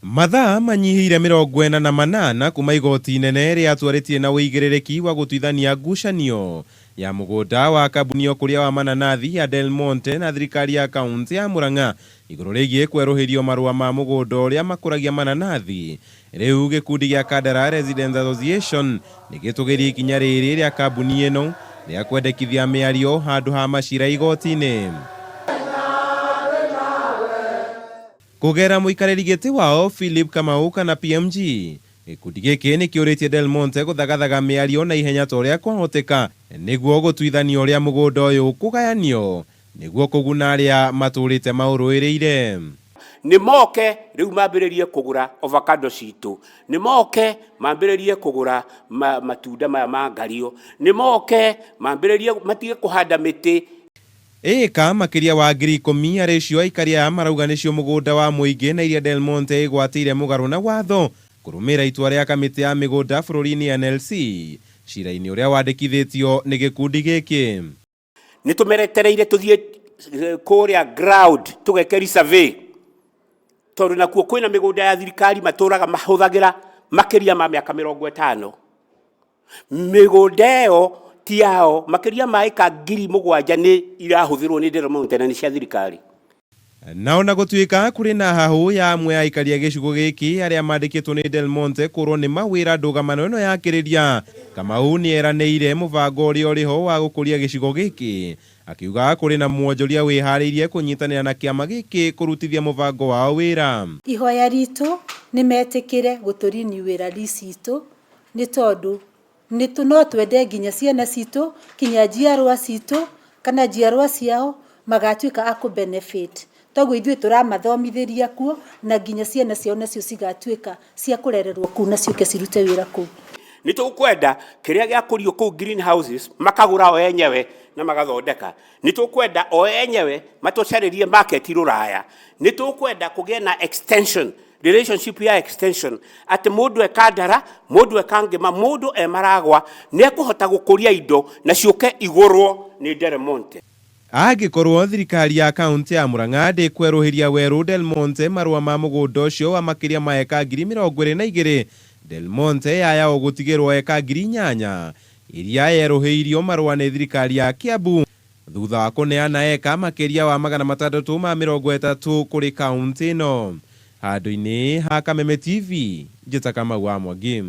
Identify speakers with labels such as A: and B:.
A: Mathaa manyihĩire 48 kuma igoti inene rĩatwarĩtie na ũigĩrĩrĩki wa gũtuithania ngucanio ya mũgũnda wa kambuni ya ũkũria wa mananathi ya Del Monte na thirikari ya kaunti ya Murang'a igũrũ rĩgiĩ kwerũhĩrio marũa ma mũgũnda ũrĩa makũragia mananathi. Rĩu gĩkundi gĩa Kandara Residents Association nĩ gĩtũgĩrie ikinya rĩrĩ rĩa kambuni ĩno rĩa kwendekithia mĩario handũ ha macira igoti-inĩ. Kũgerera mũikarĩri gĩtĩ wao Philip Kamau kana PMG, gĩkundi gĩkĩ nĩ kĩũrĩtie Del Monte gũthagathaga mĩario na ihenya ta ũrĩa kwahoteka nĩguo gũtuithania ũrĩa mũgũnda ũyũ ũkũgayanio nĩguo kũguna arĩa matũrĩte maũrũĩrĩire.
B: Nĩ moke rĩu mambĩrĩrie kũgũra avocado citũ, nĩ moke mambĩrĩrie kũgũra matunda maya ma ngario, nĩ moke mambĩrĩrie matige kũhanda mĩtĩ.
A: Ĩka makĩria wa 10,000 arĩ cio aikari aya marauga nĩcio mũgũnda wa mũingĩ na iria Del Monte ĩgwatĩire mũgarũ na watho kũrũmĩrĩra itua rĩa kamĩtĩ ya mĩgũnda bũrũri-inĩ NLC cira-inĩ ũrĩa wandĩkithĩtio nĩ gĩkundi gĩkĩ.
B: Nĩ tũmeretereire tũthiĩ kũrĩa ground tũgeke survey, tondũ nakuo kwĩna mĩgũnda ya thirikari matũraga mahũthagĩra makĩria ma mĩaka 50. Mĩgũnda ĩyo ti yao, makĩria ma ĩka 7,000 nĩ irahũthĩrwo nĩ Del Monte na nĩ cia thirikari.
A: Na ona gũtuĩka kũrĩ na hahũ ya amwe a aikari a gĩcigo gĩkĩ arĩa mandĩkĩtwo nĩ Del Monte kũrwo nĩ mawĩra ndũgamano ĩno yakĩrĩria, Kamau nĩ eranĩire mũbango ũrĩa ũrĩ ho wa gũkũria gĩcigo gĩkĩ, akiuga kũrĩ na mwonjoria wĩharĩirie kũnyitanĩra na kĩama gĩkĩ kũrutithia mũbango wao wĩra.
C: Ihoya ritũ nĩ metĩkĩre gũtũriniwĩra lease itũ, nĩ tondũ no twende nginya ciana citũ, kinya njiarwa citũ kana njiarwa ciao magatuĩka a kũ benefit. Toguo ithuĩ tũramathomithĩria kuo na nginya ciana ciao nacio cigatuĩka cia kũrererwo kũu na ciũke cirute wĩra kũu.
B: Nĩ tũkwenda kĩrĩa gĩakũrio kũu greenhouses makagũra o enyewe na magathondeka. Nĩ tũkwenda o enyewe matũcarĩrie market rũraya. Nĩ tũkwenda kũgĩe na extension, relationship ya extension, atĩ mũndũ e Kandara, mũndũ e Kangema, mũndũ e Maragwa nĩ ekũhota gũkũria indo na ciũke igũrwo nĩ Del Monte.
A: Angĩkorwo thirikari ya kaunti ya Murang'a ndĩkwerũhĩria werũ Del Monte marũa ma mũgũnda ũcio wa makĩria ma eka 22,000, Del Monte yaya ũgũtigĩrwo eka 8,000 iria yerũhĩirio marũa nĩ thirikari ya Kiambu thutha wa kũneana eka makĩria wa 630 kũrĩ kaunti ĩno. Handũ-inĩ ha Kameme TV, njĩta Kamau wa Mwangi.